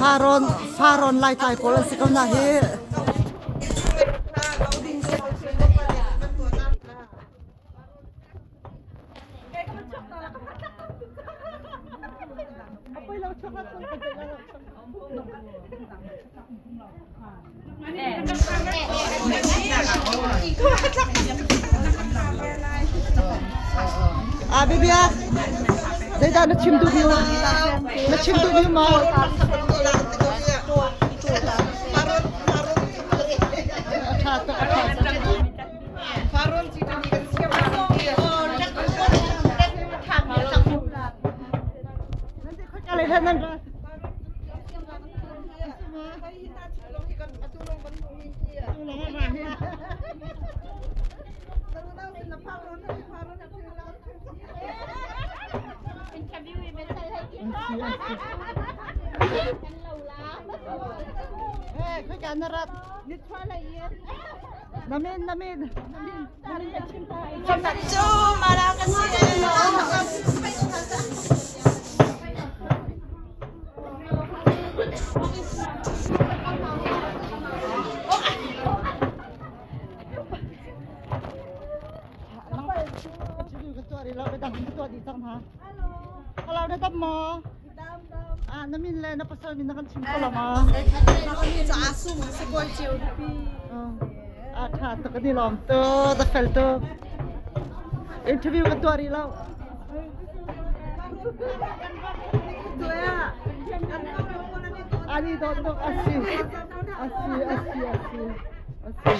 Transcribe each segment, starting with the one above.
Farrawn Farrawn Laitlai pawl an si ko na hi. Ah, bibia. Zeidah na chim duh mi na chim duh mi ma? A ṭha tuk, a ṭha tuk. Namin, namin. Hello, na dam maw? Ah, na min le na pasal min na kan chim ko lo ma? Ah, tha tuk kan i lawm tu, da fel tu. Interview kan tuah rih lo. Ani dawt tuk asi. Asi, asi, asi. Asi.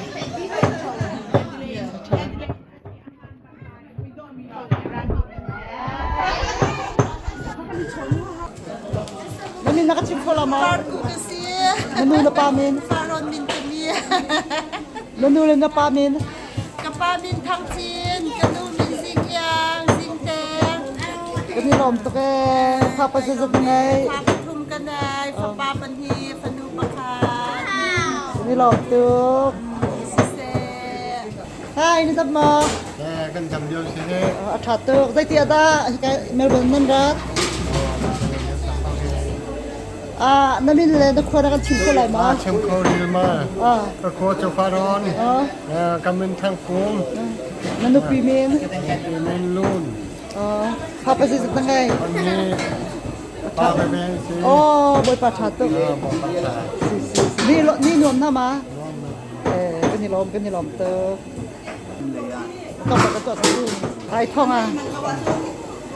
Na min na ka chim kho lo maw? Parku ka si. Na nu na pa min? Faron min ka mi. Na nu le na pa min? Ka pa min Thang Cin, ka nu min Zing Iang, Zing Teng. Kan i lawm tuk ee. Fa pa zazat ngei. Fa pathum ka nei, fapa pahnih, fanu pakhat. Kan i lawm tuk. Siseh. Hi, na dam maw? Kan dam lio si he. A ṭha tuk. Zeiti ah dah hika Melbourne nan rat? Ah, na min le na khua na kan chim kho lai ma? Chim kho ril ma. Ah. Ka khua cu Faron. Ah. Ka min Thang Kung. Na nupi min? Nupi min Lun. Ah, fa pa zeizat na ngei? Ni pa ve ve si. Oh, Bawipa ṭha tuk. Bawipa ṭha. Si si. Ni ni nuam na ma? Eh, kan i lawm, kan i lawm tuk. Ka ka tuah sa Ai thong ah.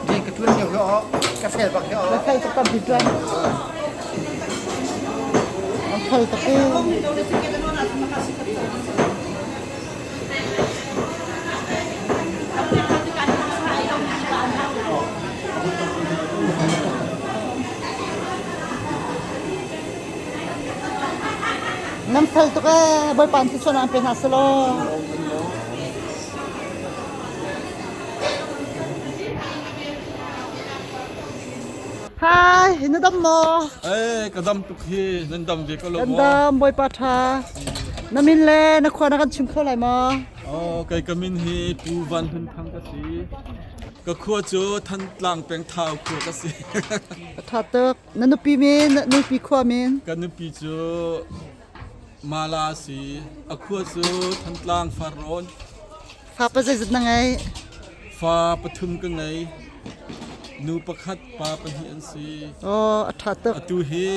Di ka tuan lio hi ka fel bak hi Ka fel tuk tampi tuan. Ang fel tuk i. Nan fel tuk ee, Bawipa an thluachuah an pe hna selaw. Hi, na dam maw? Eh, ka dam tuk hi, nan dam ve ko lo Kan maw? dam, Bawipa ṭha. Na min le na khua na kan chim kho lai maw? Oh, kei ka min hi Pu Van Hun Thang ka si. Ka khua cu Thantlang peng Thau khua ka si. Ṭha tuk. Na nupi min, na nupi khua min? Ka nupi cu Mala a si. A khua cu Thantlang Farrawn. Fa pa zeizat na ngei? Fa pathum ka ngei. Nu pakhat, pa pahnih an si. Oh, a ṭha tuk. Atu hi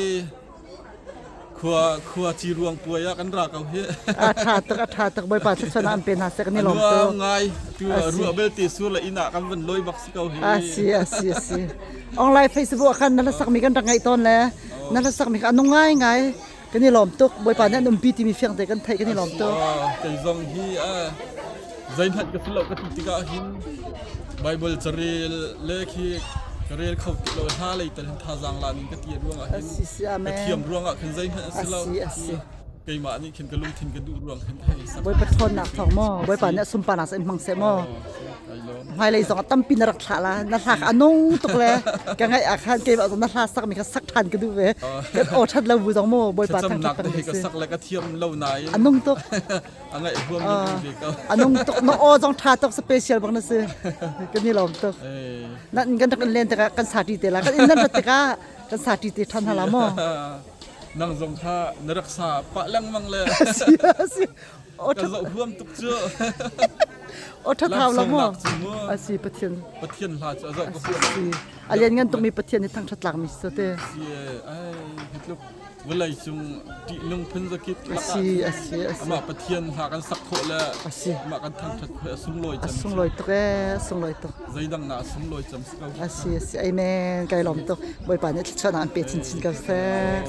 khua khua ci ruang puai ah kan ra ko hi. A ṭha tuk, a ṭha tuk. Bawipa thluachuah an pe hna seh kan i lawm tuk. Ngai. Tu ruah belte sur le inn ah kan van loi bak si ko hi. A si, a si, a si. Online Facebook ah khan na hlasakmi kan rak ngaih tawn le na hlasakmi kha a nung ngaingai. Kan i lawm tuk. Bawipa nih an umpi timi fiang te kan theih kan i lawm tuk. Kei zong hi zeihmanh ka si lo ka ti tikah hin Bible carel le khi ka rel kho ti lo hna lei tal hin thazaang la ning ka ti ruangah hin ka thiam ruangah khin zeihmanh a si lo. Keimah nih khin ka lungthin ka duh ruang khin ka hei sak. Bawipa ṭhawnnak thawng maw Bawipa nih a sunparnak in hmang seh maw hmailei zong ah tampi na rak thlah la na hla kha a nung tuk le ka ngaih ah khan keimah zong na hla sak mi kha sak ṭhan ka duh ve kan aw ṭhat lo bu zong maw Bawipa thangṭhat peng ka sak le ka thiam lo nain a nung tuk a ngaih huam mi ve ko a nung tuk na aw zong ṭha tuk special bak na si kan i lawm tuk nan kan rak in len tikah kan sa ṭi te la kan in nan rat tikah. Kan sa ṭi te ṭhan hna la maw? Nang zong kha na rak sa pah lengmang le Si si. O ka zoh huam tuk cu. O ṭha thau la maw? Laksawng cu mu. A si Pathian. Pathian hla cu a zoh ka huam. Si. A lian ngan tukmi Pathian hi thangṭhat tlakmi si te. Si ai hi tluk vawlei cung ṭihnung phunzakip A si a si a si. Amah Pathian hla kan sak khawh le A si. amah kan thangṭhat khawh a sunglawi A cem. sunglawi tuk ee, a sunglawi tuk. Zeidang na a sunglawi cem si ko. A si a si. Amen. Kai lawm tuk. Bawipa nih thluachuahnak an pe chinchin ko seh.